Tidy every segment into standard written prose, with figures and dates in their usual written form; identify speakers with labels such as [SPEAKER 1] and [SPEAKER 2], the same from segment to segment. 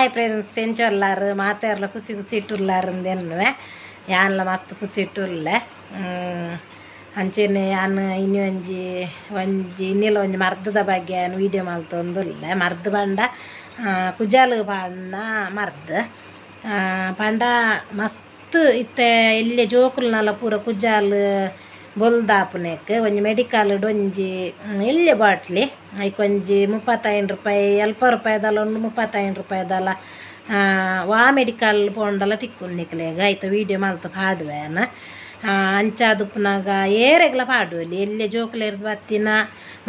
[SPEAKER 1] Hi friends ಎಂಚೊಲ್ಲಾರು ಮಾತೆರ್ಲ ಖುಷಿ ಖುಷಿ ಇಟ್ಟುಲ್ಲಾರು ಯಾನ್ಲ ಮಸ್ತ್ ಖುಷಿ ಇಟ್ಟುಲ್ಲೆ ಅಂಚೆನೆ ಯಾನ್ ಇನಿ ಒಂಜಿ ಒಂಜಿ ಇನ್ನಿಲ ಒಂಜಿ ಮರ್ದದ ಬಗ್ಗೆ ಯಾನ್ ವೀಡಿಯೋ ಮಲ್ತೊಂದುಲ್ಲೆ ಮರ್ದ್ ಪಂಡ ಕುಜಾಲು ಪಾಡ್ನ ಮರ್ದ್ ಪಂಡ ಮಸ್ತ್ ಇತ್ತೆ ಎಲ್ಯ ಜೋಕುಲ್ನಲ ಪೂರ ಕುಜಾಲು ಬೊಲ್ದಾಪುನೆಕ್ ಒಂಜಿ ಮೆಡಿಕಲ್ ಒಂಜಿ ಎಲ್ಯ ಬಾಟ್ಲಿ ಐಕ್ ಒಂಜಿ 35 ರೂಪಾಯಿ 50 ರೂಪಾಯಿದಲ್ಲ ಒಂದು 35 ರೂಪಾಯಿದಲ್ಲ ವಾ ಮೆಡಿಕಲ್ ಪೋಂಡಲ ತಿಕ್ಕುನ್ನಿಕ್ಲೆಗ್ ಐತ ವೀಡಿಯೋ ಮಲ್ತ್ ಪಾಡುವೆನ ಅಂಚಾದುಪ್ಪುನಗ ಏರೆಗ್ಲ ಪಾಡುವಲಿ ಎಲ್ಯ ಜೋಕುಲೆರ್ದ್ ಬತ್ತಿನ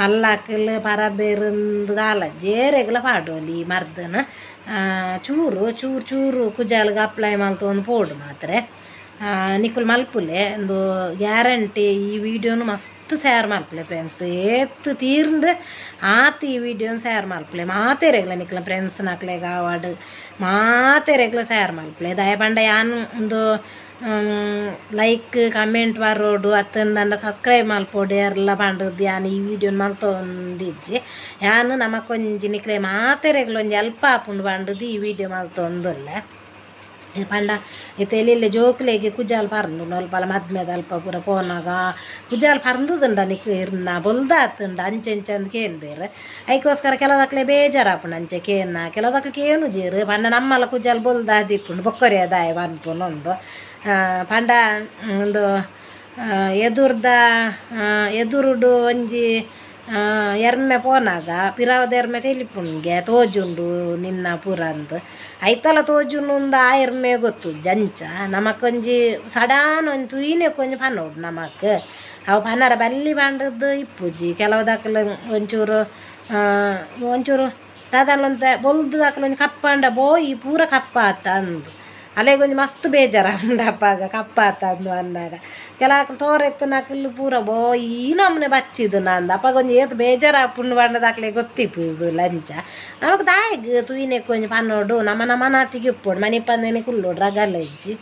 [SPEAKER 1] ಮಲ್ಲಾಕುಲು ಪರಬೇರುಂದು ದಾಲಜ್ಜಿ ಏರೆಗ್ಲ ಪಾಡುವಲಿ ಈ ಮರ್ದನ್ ಚೂರು ಚೂರು ಚೂರು ಕುಜಾಲ್ಗ್ ಅಪ್ಲೈ ಮಲ್ತೊಂದು ಪೋಡು ಮಾತ್ರೆ ನಿಕುಲು ಮಲ್ಪುಲೆ ಉಂದು ಗ್ಯಾರಂಟಿ ಈ ವೀಡಿಯೋನು ಮಸ್ತ್ ಶೇರ್ ಮಲ್ಪುಲೆ ಫ್ರೆಂಡ್ಸ್ ಏತ್ ತೀರ್ಂಡ್ ಆತ್ ಈ ವೀಡಿಯೋನು ಶೇರ್ ಮಲ್ಪುಲೆ ಮಾತೆರೆಗ್ಲ ನಿಕ್ಲ ಫ್ರೆಂಡ್ಸ್ ನಕ್ಲೆಗ್ ಆವಡ್ ಮಾತೆರೆಗ್ಲ ಶೇರ್ ಮಲ್ಪುಲೆ ದಾಯೆ ಪಂಡ ಯಾನ್ ಉಂದು ಲೈಕ್ ಕಮೆಂಟ್ ಬರೋಡು ಅತ್ತಂಡ ಸಬ್ಸ್ಕ್ರೈಬ್ ಮಲ್ಪೊಡು ಏರ್ಲ ಪಂಡುದು ಯಾನ್ ಈ ವೀಡಿಯೋನು ಮಲ್ತೊಂದಿಜ್ಜಿ ಯಾನ್ ನಮಕೊಂಜಿ ನಿಕ್ಲೆ ಮಾತೆರೆಗ್ಲ ಒಂಜಿ ಎಲ್ಪ ಆಪುಂಡು ಪಂಡುದು ಈ ವೀಡಿಯೋ ಮಲ್ತೊಂದುಲ್ಲೆ ಪಂಡ ಇತ್ತೆ ಎಲ್ಲೆಲ್ಲೆ ಜೋಕುಲೆಗ್ ಕುಜಾಲ್ ಪರ್ಂದುಂಡು ಅಲ್ಪಲ ಮದ್ಮೆದ ಅಲ್ಪ ಪೂರ ಪೋನಗ ಕುಜಾಲ್ ಪರ್ಂದುದುಂಡ ನಿಕ್ ಇರ್ನ ಬೊಲ್ದಾತುಂಡ ಅಂಚೆ ಇಂಚೆ ಅಂದ್ ಕೇನ್ಬೆರ್ ಐಕೋಸ್ಕರ ಕೆಲವದಕ್ಲೆ ಬೇಜಾರಾಪುಂಡು ಅಂಚೆ ಕೇನ್ನ ಕೆಲವದಕ್ಲೆ ಕೇನುಜೆರ್ ಪಂಡ ನಮ್ಮಲ ಕುಜಾಲ್ ಬೊಲ್ದಾದಿಪ್ಪುಂಡು ಬೊಕ್ಕೊರಿಯ ದಾಯೆ ಪನ್ಪುನು ಉಂದು ಪಂಡ ಉಂದು ಎದುರ್ದ ಎದುರುಡು ಒಂಜಿ ಎರ್ಮೆ ಪೋನಾಗ ಪಿರಾವದ ಎರ್ಮೆ ತೆಲಿಪುಂಡ್ಗೆ ತೋಜುಂಡು ನಿನ್ನ ಪೂರ ಅಂದ್ ಐತಲ ತೋಜುಂಡು ಉಂದು ಆ ಎರ್ಮೆ ಗೊತ್ತು ಜಂಚ ನಮಕೊಂಜಿ ಸಡನ್ ಒಂಜಿ ತೂಯಿನೆಕ್ ಒಂಜಿ ಪನೊಡು ನಮಕ್ ಅವು ಪನರ ಬಲ್ಲಿ ಪಂಡುದು ಇಪ್ಪುಜಿ ಕೆಲವುದಕ್ಲು ಒಂಚೂರು ಒಂಚೂರು ದಾದಾನ್ಲ ಬೊಲ್ದುದಕ್ಲು ಒಂಜಿ ಕಪ್ಪಾಂಡ ಬೋಯಿ ಪೂರ ಕಪ್ಪಾತ ಅಂದ್ ಅಲೆಗ್ ಒಂಜಿ ಮಸ್ತ್ ಬೇಜಾರಾಪುಂಡು ಅಪಗ ಕಪ್ಪಾತ ಅಂದ್ ಪನ್ನಗ ಕೆಲವಕ್ಲು ತೋರೆತ್ತಿನಕುಲು ಪೂರ ಬೋ ಈ ನಮೂನೆ ಬಚ್ಚಿದುನ ಅಂದ್ ಅಪಗ ಒಂಜಿ ಏತ್ ಬೇಜಾರಾಪುಂಡು ಪಂಡುದು ಅಕ್ಲೆಗ್ ಗೊತ್ತಿಪ್ಪುಜಿ ಅಂಚ ನಮಕ್ ದಾಯೆಗ್ ತೂಯಿನೆಕ್ ಒಂಜಿ ಪನೊಡು ನಮ ನಮನಾತಿಗೆ ಇಪ್ಪೊಡು ಮನಿಪಂದೆನೆ ಕುಲ್ಲೊಡು ರಗಲೆ ಇಜ್ಜಿ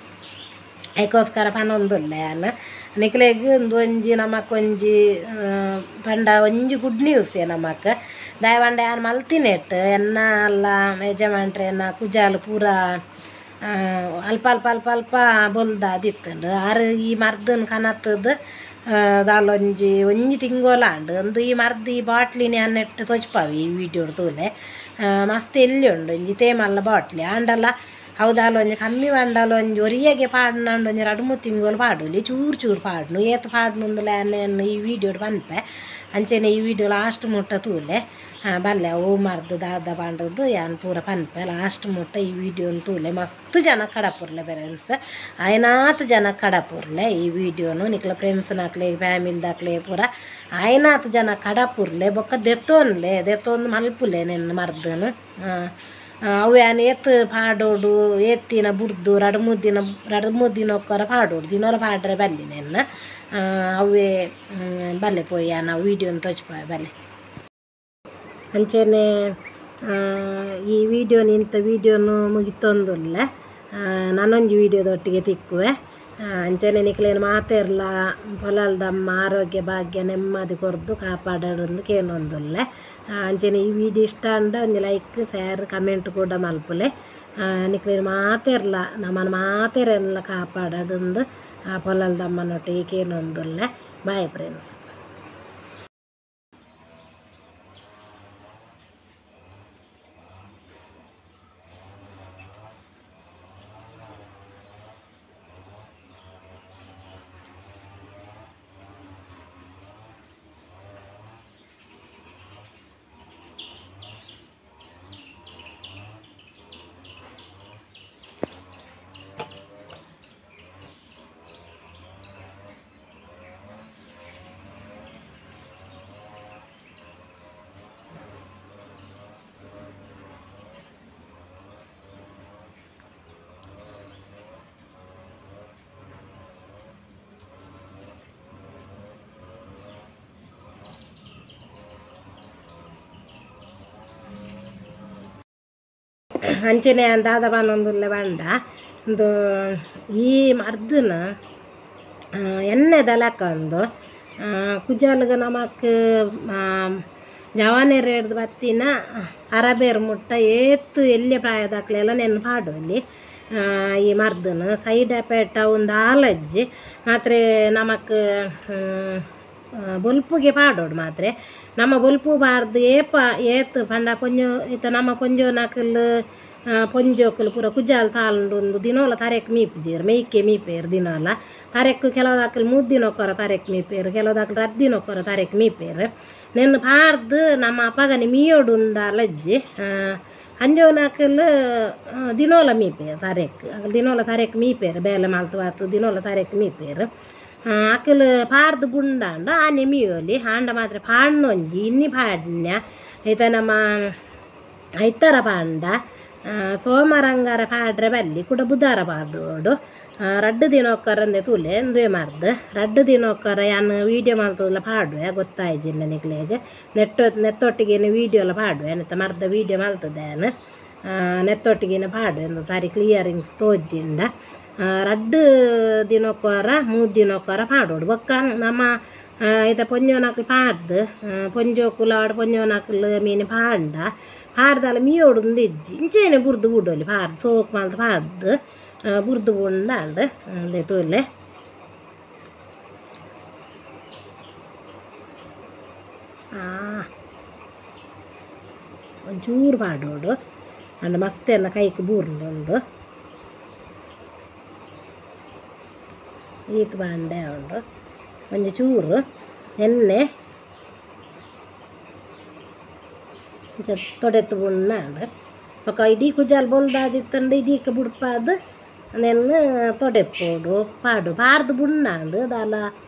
[SPEAKER 1] ಐಕೋಸ್ಕರ ಪನೊಂದುಲ್ಲೆ ಯಾನ್ ನಿಕ್ಲೆಗ್ ಉಂದು ಒಂಜಿ ನಮಕ್ ಒಂಜಿ ಪಂಡ ಒಂಜಿ ಗುಡ್ ನ್ಯೂಸ್ ನಮಕ್ ದಾಯೆ ಪಂಡ ಯಾನ್ ಮಲ್ತಿನೆಟ್ ಎನ್ನ ಅಲ್ಲ ಯಜಮಾನ್ರೆನ ಕುಜಾಲು ಪೂರ ಅಲ್ಪ ಅಲ್ಪ ಅಲ್ಪ ಅಲ್ಪ ಬೊಲ್ದಾದಿತ್ತುಂಡು ಆರ್ ಈ ಮರ್ದನ್ ಕನತುದು ದಾಲ ಒಂಜಿ ಒಂಜಿ ತಿಂಗೊಲ ಆಂಡ್ ಉಂದು ಈ ಮರ್ದ್ ಈ ಬಾಟ್ಲಿನ್ ಯಾನ್ ನೆಟ್ಟ್ ತೋಜ್ಪಾವೆ ಈ ವೀಡಿಯೋಡು ತೂಲೆ ಮಸ್ತ್ ಎಲ್ಯ ಉಂಡು ಒಂಜಿ ಇತೇ ಮಲ್ಲ ಬಾಟ್ಲಿ ಆಂಡಲ ಅವು ದಾಲ ಒಂಜಿ ಕಮ್ಮಿ ಪಂಡಲ ಒಂಜಿ ಒರಿಯಗೆ ಪಾಡ್ನಂಡ ಒಂಜಿ 2-3 ತಿಂಗೊಲು ಪಾಡೊಲಿ ಚೂರು ಚೂರು ಪಾಡ್ನು ಏತ್ ಪಾಡ್ನುಂದುಲ ಯಾನ್ ಈ ವೀಡಿಯೋಡು ಪನ್ಪೆ ಅಂಚೆನೆ ಈ ವೀಡಿಯೋ ಲಾಸ್ಟ್ ಮುಟ್ಟ ತೂಲೆ ಬಲ್ಲೆ ಅವು ಮರ್ದ್ ದಾದ ಪಂಡುದು ಯಾನ್ ಪೂರ ಪನ್ಪೆ ಲಾಸ್ಟ್ ಮುಟ್ಟ ಈ ವೀಡಿಯೋನು ತೂಲೆ ಮಸ್ತ್ ಜನ ಕಡಪುರ್ಲೆ ಫ್ರೆಂಡ್ಸ್ ಆಯ್ನಾತ್ ಜನ ಕಡಪುರ್ಲೆ ಈ ವೀಡಿಯೋನು ನಿಕ್ಲ ಫ್ರೆಂಡ್ಸ್ ನಕ್ಲೆ ಫ್ಯಾಮಿಲಿದಕ್ಲೆ ಪೂರ ಆಯ್ನಾತ್ ಜನ ಕಡಪುರ್ಲೆ ಬೊಕ್ಕ ದೆತ್ತೊನ್ಲೆ ದೆತ್ತೊಂದು ಮಲ್ಪುಲೆ ನೆನ್ ಮರ್ದನು ಅವು ಯಾನ್ ಏತ್ ಪಾಡೊಡು ಏತ್ ದಿನ ಬುಡ್ದು 2-3 ದಿನ 2-3 ದಿನಕ್ಕೊರ ಪಾಡೊಡು ದಿನೊರ ಪಾಡ್ರೆ ಬಲ್ಲಿ ನೆನ್ನ ಅವೇ ಬಲ್ಲೆ ಪೋಯಿ ಯಾನ್ ಅವು ವೀಡಿಯೋನು ತೋಜ್ಪಾವೆ ಬಲ್ಲೆ ಅಂಚೆನೆ ಈ ವೀಡಿಯೋನು ಇಂತ ವೀಡಿಯೋನು ಮುಗಿತೊಂದುಲ್ಲೆ ನನೊಂಜಿ ವೀಡಿಯೋದೊಟ್ಟಿಗೆ ತಿಕ್ಕುವೆ ಅಂಚೆನೆ ನಿಕ್ಲೆನ್ ಮಾತೆರ್ಲ ಪೊಲಲ್ದಮ್ಮ ಆರೋಗ್ಯ ಭಾಗ್ಯ ನೆಮ್ಮದಿ ಕೊರ್ದು ಕಾಪಾಡೊಡುಂದು ಕೇನೊಂದುಲ್ಲೆ ಅಂಚೆನೆ ಈ ವೀಡಿಯೋ ಇಷ್ಟ ಆಂಡ ಒಂಜಿ ಲೈಕ್ ಶೇರ್ ಕಮೆಂಟ್ ಕೂಡ ಮಲ್ಪುಲೆ ನಿಕ್ಲೆನ್ ಮಾತೆರ್ಲ ನಮನ್ ಮಾತೆರೆನ್ಲ ಕಾಪಾಡೊಡುಂದು ಆ ಪೊಲಲ್ದಮ್ಮನೊಟ್ಟಿಗೆ ಕೇನೊಂದುಲ್ಲೆ ಬಾಯ್ ಫ್ರೆಂಡ್ಸ್. ಅಂಚೆನೆ ದಾದ ಪನೊಂದುಲ್ಲೆ ಪಂಡ ಉಂದು ಈ ಮರ್ದನ್ ಎಣ್ಣೆದ ಲೆಕ್ಕ ಉಂದು ಕುಜಾಲ್ಗ್ ನಮಕ್ ಜವಾನೆರ್ ಹಿಡ್ದು ಬತ್ತಿನ ಅರಬೇರ್ ಮುಟ್ಟ ಏತ್ ಎಲ್ಯ ಪ್ರಾಯದಾಕ್ಲೆಲ ನೆನ್ ಪಾಡೊಲಿ ಈ ಮರ್ದನ್ ಸೈಡ್ ಎಫೆಕ್ಟ್ ಒಂದು ಆಲಜ್ಜಿ ಮಾತ್ರ ನಮಕ್ ಬೊಲ್ಪುಗೆ ಪಾಡೋಡು ಮಾತ್ರೆ ನಮ್ಮ ಬೊಲ್ಪು ಪಾಡ್ದು ಏಪ ಏತ್ ಪಂಡ ಪೊಂಜೋ ಇತ್ತ ನಮ್ಮ ಪೊಂಜೋನಕುಲು ಪೊಂಜೋಕುಲು ಪೂರ ಕುಜಾಲ್ ತಾಲುಂಡು ಒಂದು ದಿನೋಲ ತರೆಕ್ ಮೀಪುಜೆರ್ ಮೇಯ್ಕೆ ಮೀಪೇರು ದಿನೋಲ ತರೆಕ್ ಕೆಲವುದಾಕುಲು 3 ದಿನಕ್ಕೊರ ತರೆಕ್ ಮೀಪೇರು ಕೆಲವುದಾಕುಲು 2 ದಿನಕ್ಕೊರ ತರೆಕ್ ಮೀಪೇರು ನೆನ್ ಪಾಡ್ದು ನಮ್ಮ ಅಪಗನೆ ಮೀಯೋಡು ಉಂದಾಲಜ್ಜಿ ಅಂಜೋನಕುಲು ದಿನೋಲ ಮೀಪೇರು ತರೆಕ್ ಅಕುಲು ದಿನೋಲ ತರೆಕ್ ಮೀಪೇರು ಬೇಲೆ ಮಲ್ತು ಬಾತು ದಿನೋಲ ತರೆಕ್ ಮೀಪೇರು ಅಕುಲು ಪಾಡ್ದು ಬುಂಡಾಂಡ ಆನೆ ಮೀಯೋಲಿ ಆಂಡ ಮಾತ್ರ ಪಾಡ್ನೊಂಜಿ ಇನ್ನಿ ಪಾಡ್ನ್ಯ ಇತ್ತ ನಮ್ಮ ಐತರ ಪಾಂಡ ಸೋಮರಂಗಾರ ಪಾಡ್ರೆ ಬಲ್ಲಿ ಕುಡ ಬುಧಾರ ಪಾಡೋಡು 2 ದಿನೊಕ್ಕರಂದೆ ತೂಲೆ ಒಂದುವೆ ಮರ್ದು 2 ದಿನೊಕ್ಕರ ಯಾನ್ ವೀಡಿಯೋ ಮಲ್ತದಲ್ಲ ಪಾಡುವೆ ಗೊತ್ತಾಯ್ಜಿಲ್ಲ ನಿಕ್ಲೆಗ್ ನೆತ್ತೊಟ್ಟಿಗೆನೆ ವೀಡಿಯೋ ಎಲ್ಲ ಪಾಡುವೆ ನೆತ್ತ ಮರ್ದ ವೀಡಿಯೋ ಮಲ್ತದೆ ಯಾನ್ ನೆತ್ತೊಟ್ಟಿಗೆನೆ ಪಾಡುವೆ ಒಂದು ಸಾರಿ ಕ್ಲಿಯರಿಂಗ್ಸ್ ತೋಜಿಂಡ 2 ದಿನಕ್ಕೊರ 3 ದಿನಕ್ಕೊರ ಪಾಡೋಡು ಬೊಕ್ಕ ನಮ್ಮ ಇತ್ತ ಪೊಂಜೋನಕುಲು ಪಾಡ್ದು ಪೊಂಜೋಕುಲು ಆಡ್ ಪೊಂಜೋನಕುಲು ಮೀನು ಪಾಂಡ ಪಾಡ್ದಲ ಮೀಯೋಡು ಇಜ್ಜಿ ಇಂಚೆನೆ ಬುರ್ದು ಬುಡೋಲಿ ಪಾಡ್ದು ಸೋಕು ಮಲ್ತು ಪಾಡ್ದು ಬುರ್ದು ಬುಂಡಾಂಡ್ ಅಂದೆ ತೂಲೆ ಒಂಚೂರು ಪಾಡೋಡು ಅಂಡ ಮಸ್ತೆಲ್ಲ ಕೈಕ್ ಬೂರ್ಂಡು ಈತ್ ಬಾಂಡೆ ಉಂಡು ಒಂಜಿ ಚೂರು ಎಣ್ಣೆ ಇಂಚ ತೊಡೆತ್ತು ಬುಣ್ಣಾಂಡ್ ಬೊಕ ಇಡೀ ಕುಜಾಲ್ ಬೊಲ್ದಾದಿತ್ತಂಡ ಇಡೀಕ ಬುಡ್ಪಾದ್ ನೆನ್ ತೊಡೆಪ್ಪೋಡು ಪಾಡು ಪಾಡ್ದು ಬುಣ್ಣಾಂಡ್ ದಾಲ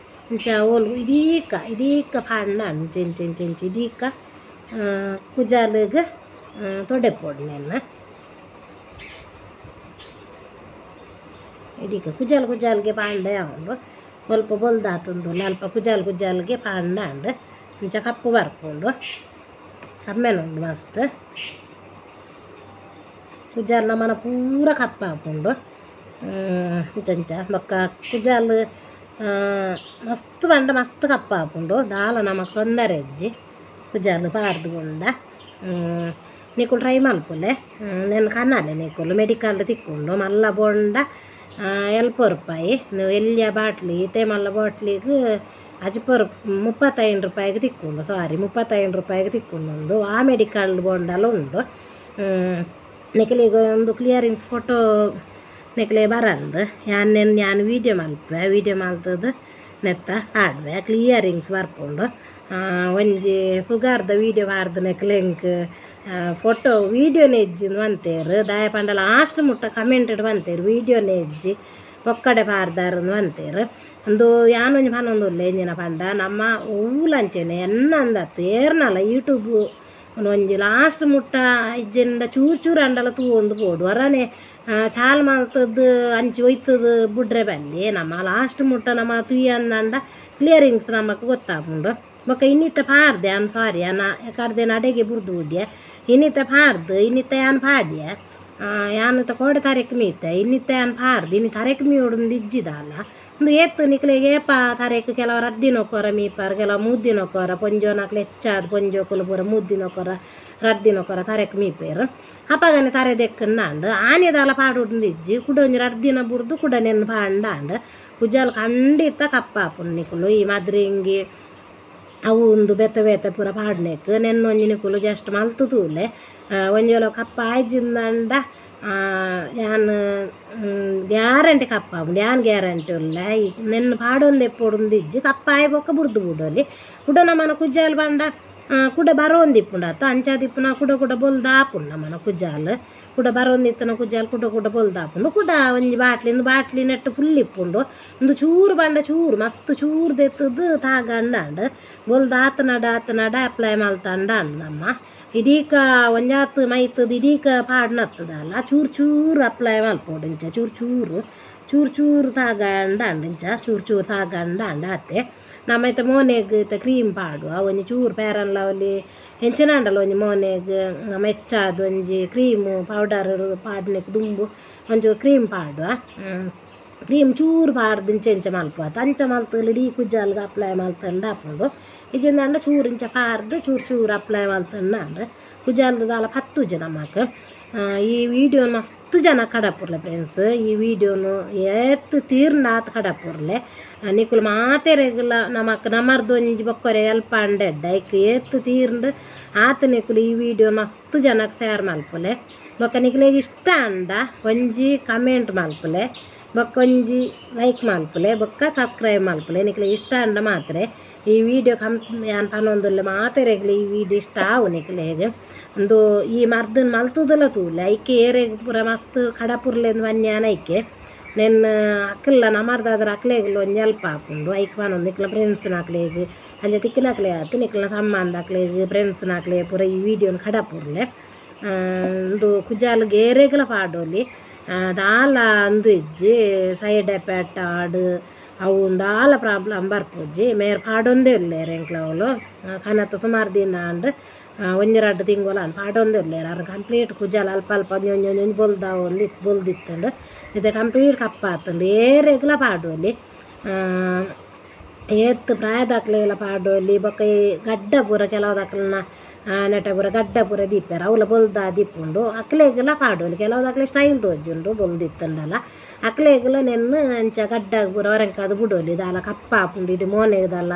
[SPEAKER 1] ಇಂಚ ಓಲು ಇಡೀಕ ಇಡೀಕ ಪಾಡ್ನಾಂಡ್ ಇಂಚ ಇಂಚ ಇಂಚ ಇಂಚ ಇಡೀಕ ಕುಜಾಲ್ಗ್ ತೊಡೆಪ್ಪೋಡು ನೆನ್ ಇಡೀಕ ಕುಜಾಲ್ ಕುಜಾಲ್ಗೆ ಪಾಂಡೆ ಉಂಡು ಸ್ವಲ್ಪ ಬೊಲ್ದಾತುಂದು ಅಲ್ಪ ಕುಜಾಲ್ ಕುಜಾಲ್ಗೆ ಪಾಂಡಾಂಡ್ ಇಂಚ ಕಪ್ಪು ಬರ್ಪುಂಡು ಕಮ್ಮೆನುಂಡು ಮಸ್ತ್ ಕುಜಾಲ್ ನಮನ ಪೂರ ಕಪ್ಪಾಪುಂಡು ಇಂಚ ಇಂಚ ಬೊಕ್ಕ ಕುಜಾಲ್ ಮಸ್ತ್ ಪಂಡ ಮಸ್ತ್ ಕಪ್ಪಾಪುಂಡು ದಾಲ ನಮಕ್ ತೊಂದರೆ ಇಜ್ಜಿ ಕುಜಾಲ್ ಪಾಡ್ದು ಬುಂಡ ನಿಕುಲು ಟ್ರೈ ಮಲ್ಪುಲೆ ನೆನ್ ಕನಾಲೆ ನಿಕುಲು ಮೆಡಿಕಲ್ ತಿಕ್ಕುಂಡು ಮಲ್ಲ ಬೊಂಡ 70 ರೂಪಾಯಿ ಎಲ್ಲಿಯ ಬಾಟ್ಲಿ ಇತ್ತೆ ಮಲ್ಲ ಬಾಟ್ಲಿಗೆ ಅಜ್ಪ 35 ರೂಪಾಯಿಗೆ ತಿಕ್ಕೊಂಡು ಸಾರಿ 35 ರೂಪಾಯಿಗೆ ತಿಕ್ಕೊಂಡು ಒಂದು ಆ ಮೆಡಿಕಲ್ ಬೊಂಡಲ ಉಂಡು ನಿಕಲಿಗೆ ಒಂದು ಕ್ಲಿಯರಿಂಗ್ಸ್ ಫೋಟೋ ನಿಕಲೆ ಬರಂದು ಯಾನ್ ಯಾನ್ ವೀಡಿಯೋ ಮಲ್ಪೆ ವೀಡಿಯೋ ಮಲ್ತದ್ದು ನೆತ್ತ ಆಡ್ವೆ ಕ್ಲಿಯರಿಂಗ್ಸ್ ಬರ್ಪುಂಡು ಒಂಜಿ ಸುಗಾರ್ದ ವೀಡಿಯೋ ಪಾಡ್ದು ನೆಕ್ಲೆ ಎಂಕ್ ಫೋಟೋ ವೀಡಿಯೋನೇ ಇಜ್ಜಿ ಬಂತೇರು ದಾಯ ಪಂಡ ಲಾಸ್ಟ್ ಮುಟ್ಟ ಕಮೆಂಟೆಡ್ ಬಂತೇರು ವೀಡಿಯೋನೇ ಇಜ್ಜಿ ಪೊಕ್ಕಡೆ ಪಾಡ್ದಾರು ಬಂತೇರು ಒಂದು ಯಾನೊಂಜಿ ಪನೊಂದು ಉಲ್ಲೆ ಇಂಜಿನ ಪಂಡ ನಮ್ಮ ಊಲಂಚೆನೆ ಎನ್ನಂದತ್ತು ಏರ್ನಲ ಯೂಟ್ಯೂಬ್ ಒಂಜಿ ಲಾಸ್ಟ್ ಮುಟ್ಟ ಇಜ್ಜಿಂಡ ಚೂರು ಚೂರು ಅಂಡಲ ತೂವೊಂದು ಪೋಡು ಹೊರನೆ ಚಾಲ್ ಮಲ್ತದ್ದು ಅಂಚಿ ಒಯ್ತದ್ದು ಬುಡ್ರೆ ಬಲ್ಲಿ ನಮ್ಮ ಲಾಸ್ಟ್ ಮುಟ್ಟ ನಮ್ಮ ತುಯ್ಯಂದಂಡ ಕ್ಲಿಯರಿಂಗ್ಸ್ ನಮಕ್ ಗೊತ್ತಾಪುಂಡು ಬೊಕ್ಕ ಇನ್ನಿತ್ತ ಪಾಡ್ದೆ ಅನ್ ಸಾರಿ ಅನ್ನ ಕರ್ದೆ ಅಡೆಗೆ ಬುಡ್ದು ಬುಡ್ಯ ಇನ್ನಿತ್ತ ಪಾಡ್ದು ಇನ್ನಿತ್ತ ಯಾನ್ ಪಾಡ್ಯ ಯಾನ್ ಕೋಡೆ ತಾರೀಕು ಮೀತೆ ಇನ್ನಿತ್ತ ಯಾನ್ ಪಾಡ್ದು ಇನ್ನು ತಾರೀಕು ಮೀಯೋಡು ಇಜ್ಜಿದಲ್ಲ ಒಂದು ಏತ್ ನಿಕ್ಲೆಗೆ ಏಪ ತಾರೀಕು ಕೆಲವರು 2 ದಿನಕ್ಕೊರ ಮೀಪಾರ್ ಕೆಲವು 3 ದಿನಕ್ಕೊರ ಪೊಂಜೋನಕ್ಲು ಹೆಚ್ಚಾದ್ ಪೊಂಜೋಕುಲು ಪೂರ 3 ದಿನಕ್ಕೊರ 2 ದಿನಕ್ಕೊರ ತಾರೀಕು ಮೀಪೇರು ಅಪಗನೆ ತರೆ ದೆಕ್ಕಂಡಾಂಡ್ ಆನೆದಾಲ ಪಾಡುಂಡು ಇಜ್ಜಿ ಕುಡ ಒಂಜಿ 2 ದಿನ ಬುಡ್ದು ಕುಡ ನೆನ್ ಪಾಂಡಾಂಡ್ ಕುಜಾಲ್ ಖಂಡಿತ ಕಪ್ಪಾಪುಂಡು ನಿಕುಲು ಈ ಮದ್ರಿಂಗಿ ಅವು ಒಂದು ಬೇತೆ ಬೇತೆ ಪೂರ ಪಾಡ್ನೆಕ್ ನೆನ್ನೊಂಜಿ ನಿಕುಲು ಜಸ್ಟ್ ಮಲ್ತು ತೂಲೆ ಒಂಜಿ ಕಪ್ಪ ಆಯ್ಜಿಂದಂಡ ಯಾನ್ ಗ್ಯಾರಂಟಿ ಕಪ್ಪಾಪುಂಡು ಯಾನ್ ಗ್ಯಾರಂಟಿ ಉಲ್ಲೆ ನೆನ್ ಪಾಡೊಂದು ಎಪ್ಪೊಡುಂದು ಇಜ್ಜಿ ಕಪ್ಪ ಆಯ್ ಬೊಕ್ಕ ಬುಡ್ದು ಬುಡೊಲಿ ಕುಡ ನಮನ ಕುಜಾಲ್ ಪಂಡ ಕುಡ ಬರೋಂದಿಪ್ಪುಂಡು ಅತ್ತ ಅಂಚಾದಿಪ್ಪುನ ಕುಡ ಕುಡ ಬೊಲ್ದಾಪುಂಡು ನಮನ ಕುಜಾಲ್ ಕುಡ ಬರೋಂದಿತ್ತನ ಕುಜಾಲ್ ಕುಡ ಕುಡ ಬೊಲ್ದಾಪುಂಡು ಕುಡ ಒಂಜಿ ಬಾಟ್ಲಿ ಒಂದು ಬಾಟ್ಲಿ ನೆಟ್ಟು ಫುಲ್ ಇಪ್ಪುಂಡು ಒಂದು ಚೂರು ಪಂಡ ಚೂರು ಮಸ್ತ್ ಚೂರು ದೆತ್ತದು ತಾಗಂಡಾಂಡ್ ಬೊಲ್ದಾತನಡ ಆತನಡ ಅಪ್ಲೈ ಮಲ್ತಂಡಾಂಡ್ ನಮ್ಮ ಇಡೀಕ ಒಂಜಾತ್ ಮೈತದು ಇಡೀಕ ಪಾಡ್ನತ್ತದಲ್ಲ ಚೂರು ಚೂರು ಅಪ್ಲೈ ಮಲ್ಪೊಡು ಇಂಚ ಚೂರು ಚೂರು ಚೂರು ಚೂರು ತಾಗಂಡಾಂಡ್ ಇಂಚ ಚೂರು ಚೂರು ತಾಗಂಡಾಂಡ್ ಆತೆ ನಮ್ಮ ಇತ್ತ ಮೋನೆಗ್ ಇತ್ತ ಕ್ರೀಮ್ ಪಾಡುವ ಒಂಜಿ ಚೂರು fair and lovely ಎಂಚಿನಾಂಡಲ ಒಂಜಿ ಮೋನೆಗ್ ನಮ್ಮ ಹೆಚ್ಚಾದ್ ಒಂಜಿ ಕ್ರೀಮು ಪೌಡರ್ ಪಾಡ್ನೆಕ್ ದುಂಬು ಒಂಚೂರು ಕ್ರೀಮ್ ಪಾಡುವ. ಕ್ರೀಮ್ ಚೂರು ಪಾಡ್ದು ಇಂಚ ಇಂಚ ಮಲ್ಪುವ ಅಂಚ ಮಲ್ತು ಇಡೀ ಕುಜಾಲ್ಗೆ ಅಪ್ಲೈ ಮಲ್ತಂಡ ಆಪುಂಡು ಇಜ್ಜಿಂದಾಂಡ ಚೂರು ಇಂಚ ಪಾಡ್ದು ಚೂರು ಚೂರು ಅಪ್ಲೈ ಮಲ್ತಂಡ ಅಂಡ್ ಕುಜಾಲ್ದ ದಾಲ ಪತ್ತುಜಿ ನಮಕ್ ಈ ವಿಡಿಯೋ ಮಸ್ತ್ ಜನ ಕಡಪುರ್ಲೆ ಫ್ರೆಂಡ್ಸ್ ಈ ವಿಡಿಯೋನು ಏತ್ ತೀರ್ಂಡ ಆತ್ ಕಡಪುರ್ಲೆ ನಿಕುಲು ಮಾತೆರೆಗ್ಲ ನಮಕ್ ನಮರ್ದು ಒಂಜಿ ಬೊಕ್ಕೊರೆ ಎಲ್ಪ ಅಂಡೆಡ್ಡ ಐಕ್ ಏತ್ ತೀರ್ಂಡ್ ಆತ್ ನಿಕುಲು ಈ ವಿಡಿಯೋ ಮಸ್ತ್ ಜನಕ್ಕೆ ಶೇರ್ ಮಲ್ಪುಲೆ ಬೊಕ್ಕ ನಿಕ್ಲೆಗ್ ಇಷ್ಟ ಅಂಡ ಒಂಜಿ ಕಮೆಂಟ್ ಮಲ್ಪುಲೆ ಬೊಕ್ಕ ಒಂಜಿ ಲೈಕ್ ಮಲ್ಪುಲೆ ಬೊಕ್ಕ ಸಬ್ಸ್ಕ್ರೈಬ್ ಮಲ್ಪುಲೆ ನಿಕ್ಲೆಗ್ ಇಷ್ಟ ಅಂಡ ಮಾತ್ರ ಈ ವಿಡಿಯೋ ಕಂ ಯಾನ್ ಪನೊಂದುಲ್ಲೆ ಮಾತೆರೆಗ್ಲ ಈ ವಿಡಿಯೋ ಇಷ್ಟ ಆವು ನಿಕ್ಲೆಗ್ ಉಂದು ಈ ಮರ್ದನ್ ಮಲ್ತುದಲ ತೂಲೆ ಐಕೆ ಏರೆಗ್ ಪೂರ ಮಸ್ತ್ ಕಡಪುರ್ಲೆಂದು ವನ್ಯಾನ ಐಕೆ ನೆನ್ ಅಕ್ಕಲ್ಲ ನಮರ್ದಾದ್ರ ಅಕ್ಲೆಗ್ಲ ಒಂಜಿ ಎಲ್ಪ ಆಪುಂಡು ಐಕ್ ಪನೊಂದು ನಿಕ್ಲ ಫ್ರೆಂಡ್ಸ್ನಕ್ಲೆಗ್ ಅಂಚ ತಿಕ್ಕಿನಕ್ಲೆ ಆತು ನಿಕ್ಲ್ನ ಸಂಬಂಧ ಅಕ್ಲೆಗ್ ಫ್ರೆಂಡ್ಸ್ನಕ್ಲೆ ಪೂರ ಈ ವಿಡಿಯೋನ್ ಕಡಪುರ್ಲೆ ಉಂದು ಕುಜಾಲ್ಗ್ ಏರೆಗ್ಲ ಪಾಡೊಲಿ ದಾಲ ಅಂದು ಇಜ್ಜಿ ಸೈಡ್ ಎಫೆಕ್ಟ್ ಆಡ್ ಅವು ದಾಲ ಪ್ರಾಬ್ಲಮ್ ಬರ್ಪುಜಿ ಮೇರ್ ಪಾಡೊಂದೇ ಉಲ್ಲೆರ್ ಎಂಕ್ಲವ್ಲು ಕನತ್ ಸುಮಾರು ದಿನ ಆಂಡ್ ಒಂಜಿ ರಡ್ಡ್ ತಿಂಗೊಲು ಆಂಡ್ ಪಾಡೊಂದೇ ಉಲ್ಲೆರ್ ಅರ್ ಕಂಪ್ಲೀಟ್ ಕುಜಾಲ್ ಅಲ್ಪ ಅಲ್ಪ ಒಂಜಿ ಒಂಜಿ ಒಂಜಿ ಬೊಲ್ದಾವೊಂದು ಬೊಲ್ದಿತ್ತುಂಡು ಇತ್ತೆ ಕಂಪ್ಲೀಟ್ ಕಪ್ಪಾತುಂಡು ಏರೆಗ್ಲ ಪಾಡೊಲಿ ಏತ್ ಪ್ರಾಯದಕ್ಲೆಗ್ಲ ಪಾಡೊಲಿ ಬೊಕ್ಕ ಈ ಗಡ್ಡ ಪೂರ ಕೆಲವುದಕ್ಲೆನ ನೆಟ ಪೂರ ಗಡ್ಡ ಪೂರ ದೀಪೆರ್ ಅವ್ಲ ಬೊಲ್ದ ದೀಪುಂಡು ಅಕ್ಲೆಗ್ಲ ಪಾಡೊಲಿ ಕೆಲವುದಕ್ಲೆ ಸ್ಟೈಲ್ ತೋಜುಂಡು ಬೊಲ್ದಿತ್ತುಂಡಲ ಅಕ್ಲೆಗ್ಲ ನೆನ್ನ್ ಅಂಚ ಗಡ್ಡಗ್ ಪೂರ ಒರಂಕಾದ್ ಬುಡೊಲಿ ದಾಲ ಕಪ್ಪಾಪುಂಡು ಇಡೀ ಮೋನೆಗ್ ದಾಲ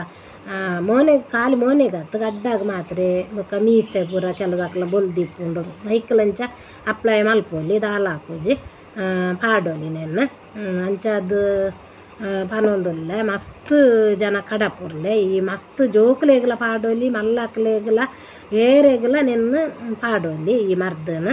[SPEAKER 1] ಮೋನೆಗ್ ಖಾಲಿ ಮೋನೆಗ್ ಅತ್ತ್ ಗಡ್ಡಗ್ ಮಾತ್ರ ಬೊಕ್ಕ ಮೀಸೆ ಪೂರ ಕೆಲವುದಕ್ಲ ಬೊಲ್ದಿಪ್ಪುಂಡು ಐಕ್ಲಂಚ ಅಪ್ಲೈ ಮಲ್ಪೊಲಿ ದಾಲ ಆಪುಜಿ ಪಾಡೊಲಿ ನೆನ್ನ್ ಅಂಚಾದ್ ಪನೊಂದುಲ್ಲೆ ಮಸ್ತ್ ಜನ ಕಡಪುರ್ಲೆ ಈ ಮಸ್ತ್ ಜೋಕುಲೆಗ್ಲ ಪಾಡೊಲಿ ಮಲ್ಲಕ್ಲೆಗ್ಲ ಏರೆಗ್ಲ ನೆನ್ನ್ ಪಾಡೊಲಿ ಈ ಮರ್ದನ್.